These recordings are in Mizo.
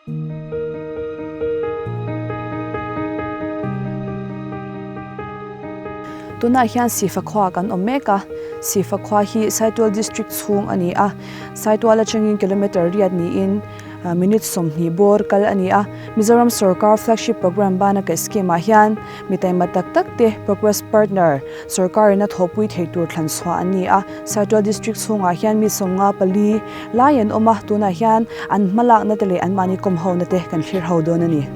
Tunah hian Sifa khua kan awm mek a, Sifa khua hi Saitual District chhung a ni a, Saitual atangin kilometre riat niin minute 20 bawr kal a ni a. Mizoram sorkar flagship programme bana kaih scheme ah hian mi taima tak tak te progress partner sorkarin a thawhpui thei tur thlan chhuah an ni a. Saitual District chhungah hian mi 54 lai an awm a, tunah hian an hmalakna te leh anmahni kawm hona te kan thlir ho dawn a ni.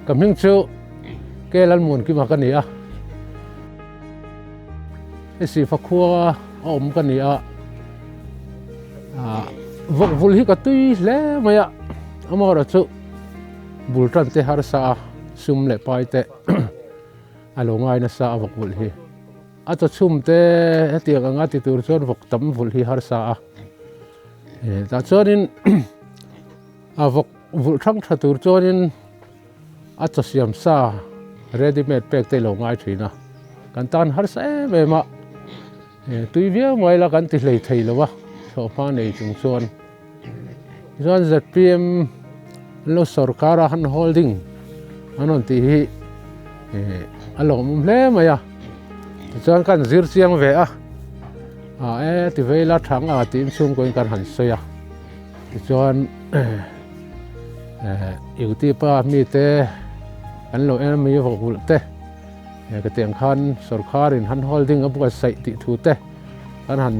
Ka hming chu Ke Lalmuankima ka ni a, hei Sifa khua a awm ka ni a, vawkvul hi ka tui hle mai a, amaherawhchu bul tan te harsa a sum leh pai te a lo ngai nasa a vawk vulh hi. A chaw chhum te hetiang anga ti tur chuan vawk tam vulh hi harsa a, tah chuanin a vawk vulh hrang tha tur chuanin a chaw siam sa ready made pek te i lo ngai thin a, kan tan harsa em em a, tui viau mai la kan ti hlei thei lo a, thlawhhma nei chung chuan. Chuan zpm an lo sorkar a han holding an rawn tih hi a lawmawm hle mai a tichuan kan zir chiang ve a a e ti vei la thang a tiin chhungkaw in kan han sawi a tichuan youtube a mi te an lo en ami vawk vulh te ka tiang khan sorkar in han holding a buatsaih tih thu te kan han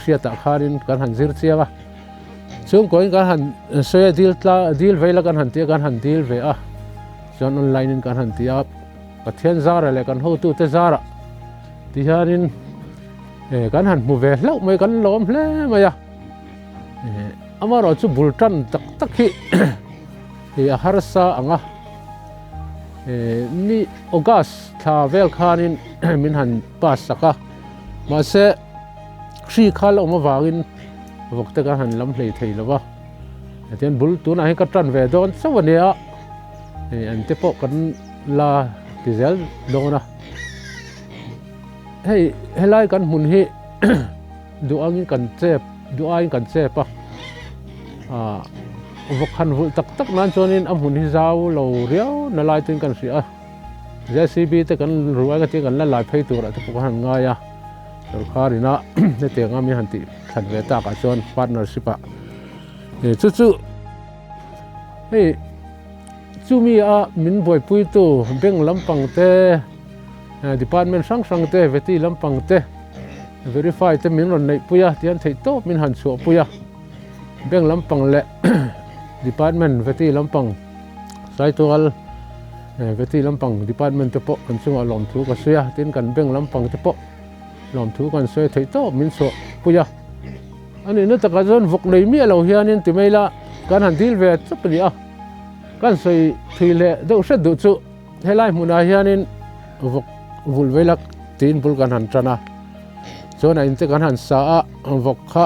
hriatah khanin kan han zir chiang a chhungkaw in kan han sawi a dil tla dil vei la kan han ti a kan han dil ve a chuan online in kan han ti a Pathian zara leh kan hotute zara ti hianin eh kan han hmu ve hlauh mai kan lawm hle mai a eh amaherawh chu bul tan tak tak hi hi a harsa ang a eh ni August thla vel khanin min han pass sak a. Mahse, hri kha la awm avangin vawk te kan han lam hlei thei lo va, hetiang bul tunah hian ka tan ve dawn chauh a nia, hei an te pawh kan la ti zel dawn a, hei helai kan hmun hi duh angin kan chep duh aiin kan chep a, ah vawk han vulh tak tak nan chuanin a hmun hi zau lo riau na lai chuan kan hria a. JCB te kan ruai ka tia kan la lai phei turah te pawh kan han ngai a, sorkar ina hetiang a mi han tih that ve tak ah chuan partnership ah chu chu hei chumi a min buaipui tu bank lampang te department hrang hrang te veti lampang te verify te min rawn neih pui a tihian theih tawp min han chhuah pui a bank lampang leh department veti lampang Saitual Vety lampang department te pawh kan chungah lawmthu ka sawi a, tin kan bank lampang te pawh lawmthu kan sawi theih tawp min chhuah pui a. A nihna takah chuan vawk nei miah lo hianin ti mai la kan han dil ve chawp a ni a, kan sawi thui leh deuh hret duh chu helai hmunah hianin vawk vulh vei la tiin bul kan han tan a, chuan a in te kan han sa a, vawk kha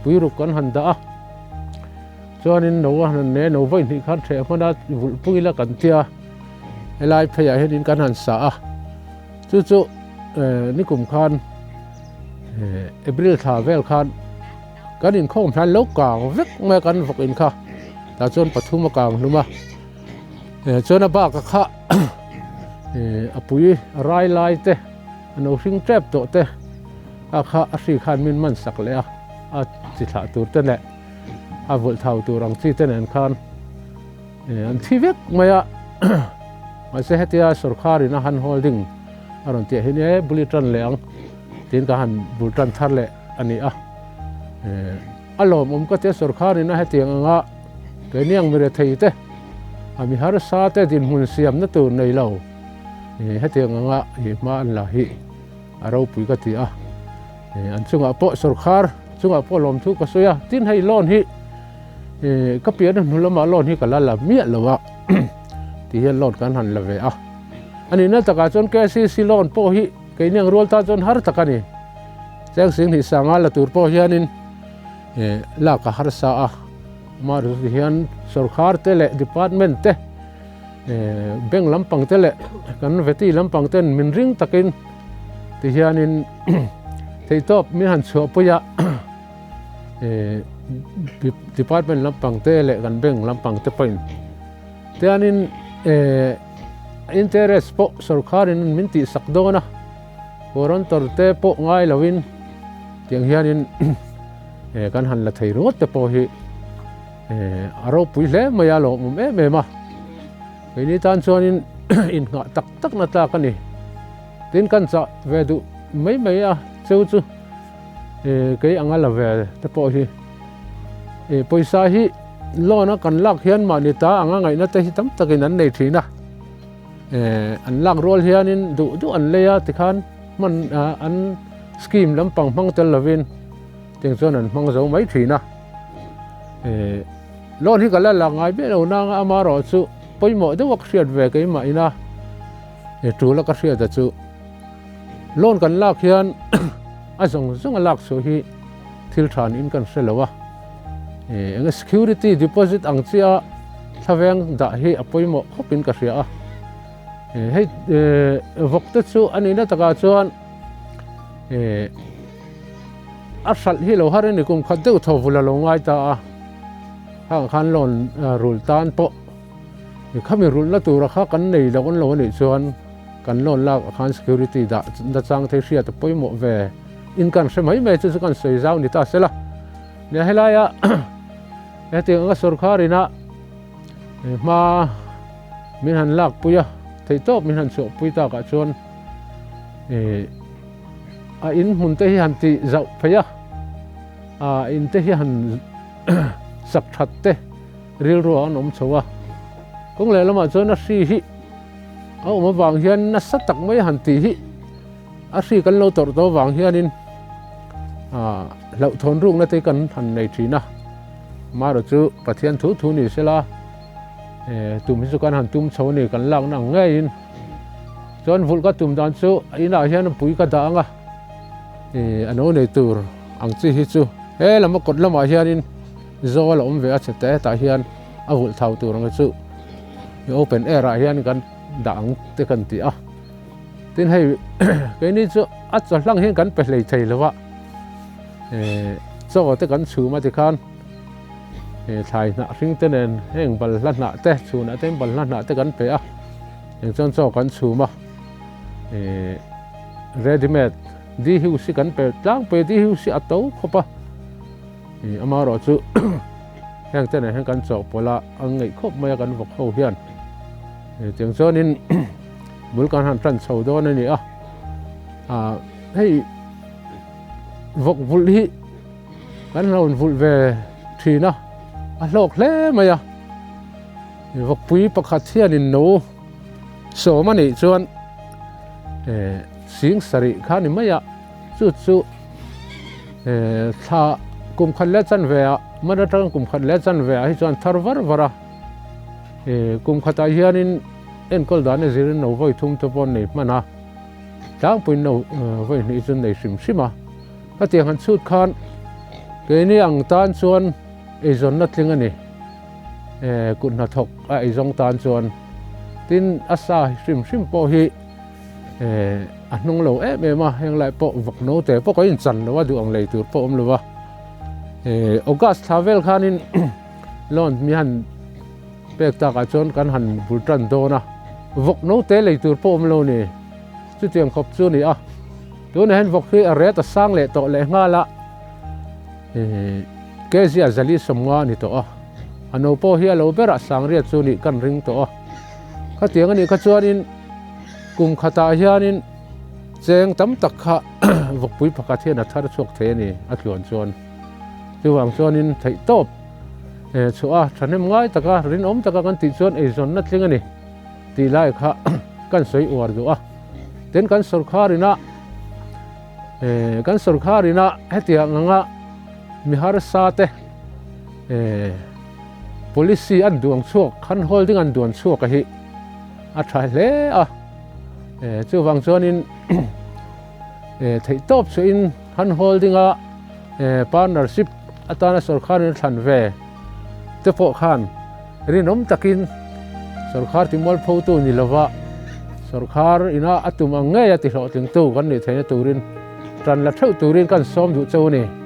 puiruk kan han dah a. Chuanin no a han ne no vawi hnih khan ṭheh hman a vulh pui ila kan tia helai pheiah hianin kan han sa a chu chu nikum khan April thla vel khan kan inkhawm hian lo kang vek mai a kan vawk in kha tah chuan pathum a kang hlum a chuan a bak a kha a pui a rai lai te a no hring tep tawh te a kha a hri khan min man sak leh a a chi thlah tur te leh. A vulh thau tur ang chi te nen khan an thi vek mai a, mahse hetia sorkar in a han holding a rawn tih ah hian e bul i tan leh ang tiin ka han bul tan thar leh a ni a, a lawmawm ka tia sorkar in a hetiang anga keini ang mirethei te a mi harsa te dinhmun siamna tur nei lo hetiang anga i hma an la hi a ropui ka ti a. An chungah pawh sorkar chungah pawh lawmthu ka sawi a, tin hei loan hi ka pian a hnu lamah loan hi ka la la miah lo a ti hian loan kan han la ve a. A nihna takah chuan KCC loan pawh hi keini ang rual tan chuan har tak a ni. Cheng Singhnih sanga la tur pawh hianin lak a harsa a, amaherawhchu hian sorkar te leh department te bank lampang te leh kan veti lampang ten min ring takin ti hianin theihtawp min han chhuahpui a department lampang te leh kan bank lampang te pawhin tianin interest pawh sorkarin min tihsak dawn a. Guarantor te pawh ngai loin tiang hianin kan han la thei ringawt te pawh hi a ropui hle mai a, lawmawm em em a. Keini tan chuanin inngah tak tak na tlak a ni. Tin kan chah ve duh mai mai a cheu chu kei anga la ve te pawh hi pawisa hi loan a kan lak hian mahni ta anga ngaihna te hi tam takin an nei thin a. An lak rual hianin duh duh an lei a tikhan hman an scheme lampang hmang tel lovin tiang chuan an hmang zo mai thin a. Loan hi ka la la ngai miah lo nang a amaherawh chu pawimawh deuh a ka hriat ve keimah ina tul a ka hriat a chu loan kan lak hian a zawng zawng a lak chhuah hi thil tha niin kan hre lo a. Eng security deposit ang chiah thlaveng dah hi a pawimawh khawpin ka hria a. Hei vawk te chu a nihna takah chuan a hralh hi lo har a ni kum khat deuh thaw vul a lo ngai ta a. Khang khan loan rul tan pawh khami rulhna tura kha kan nei loh an lo anih chuan kan loan lak ah khan security dah nachang thei hriat a pawimawh ve in kan hre mai mai chu chu kan sawi zau ni ta sela. Nia helaia hetiang anga sorkar ina hma min han lak pui a, theihtawp min han chhuah pui takah chuan a in hmun te hi han tih zauh phei a, a in te hi han sak that te rilru ah an awm chho a. Kawng leh lamah chuan a hri hi a awm avang hian nasa tak mai han tih hi A hri kan lo tawrh tawh vang hianin hlauhthawn rukna te kan han nei thin a, amaherawh chu Pathian thu thu ni sela tum hi chu kan han tum chho a ni kan lakna ang ngeiin. Chuan vulh ka tum dan chu a inah hian pui ka dah ang a, a no nei tur ang chi hi chu he lam a kawt lamah hianin zawl a awm ve a chhe te hetah hian a vulh thau tur ang hi chu open air ah hian kan dah ang te kan ti a. Tin hei keini chu a chaw hlang hian kan pe hlei thei lo a, chaw te kan chhum a tikhan thlai hnah hring te nen heng balhla hnah te chhunah te balhla hnah te kan pe a, eng chuan chaw kan chhum a, ready made di hiu si kan pe tlangpui di hiu si a to khawp a, amaherawh chu heng te nen hian kan chawhpawlh a, an ngeih khawp mai a kan vawk ho hian. Tiang chuanin bul kan han tan chho dawn a ni a, hei vawk vulh hi kan lo vulh ve thin a, a hlawk hle mai a, vawkpui pakhat hianin no sawm a nih chuan sing sarih kha ni mai a, chu chu thla kum khat leh chanve ah man atang kum khat leh chanve ah hi chuan thar var var a. Kum khatah hianin enkawl dan a zirin no vawi thum te pawh an nei hman a, tlangpuiin no vawi hnih chu an nei hrim hrim a. Khatiang han chhut khan keini ang tan chuan eizawnna tling a ni, kut hnathawk a eizawng tan chuan. Tin, a sa hrim hrim pawh hi a hnung lo em em a, heng lai pawh vawk note pawh ka inchan lo a, duh ang lei tur pawh awm lo a. August thla vel khanin. Loan mi han pek takah chuan kan han bul tan dawn a, vawk note lei tur pawh awm lo ni, chutiang khawp chu a ni a. Tunah hian vawk hi a ret a sang leh tawh leh nghal a, kg a zali sawmnga a ni tawh a, a no pawh hi a lo berah sangriat chu nih kan ring tawh a. Khatiang a nih kha chuanin kum khatah hianin cheng tam tak kha vawkpui pakhat hian a thar chhuak thei a ni a tluan chuan. Chuvang chuanin theih tawp chhuah a thahnem ngai taka rinawm taka kan tih chuan eizawnna tling a ni tih lai kha kan sawi uar duh a. Tin kan sorkar ina Kan sorkar ina hetiang anga mi harsa te policy an duang chhuak, hand holding an duan chhuak a hi a tha hle a. Chuvang chuanin theihtawp chuhin hand holding a partnership atana sorkar in a thlan ve te pawh khan rinawm takin sorkar timualphotu ni lova sorkar ina a tum ang ngei a tihlawhtlingtu kan nih theihna turin tan la theuh turin kan sawm duh cheu a ni.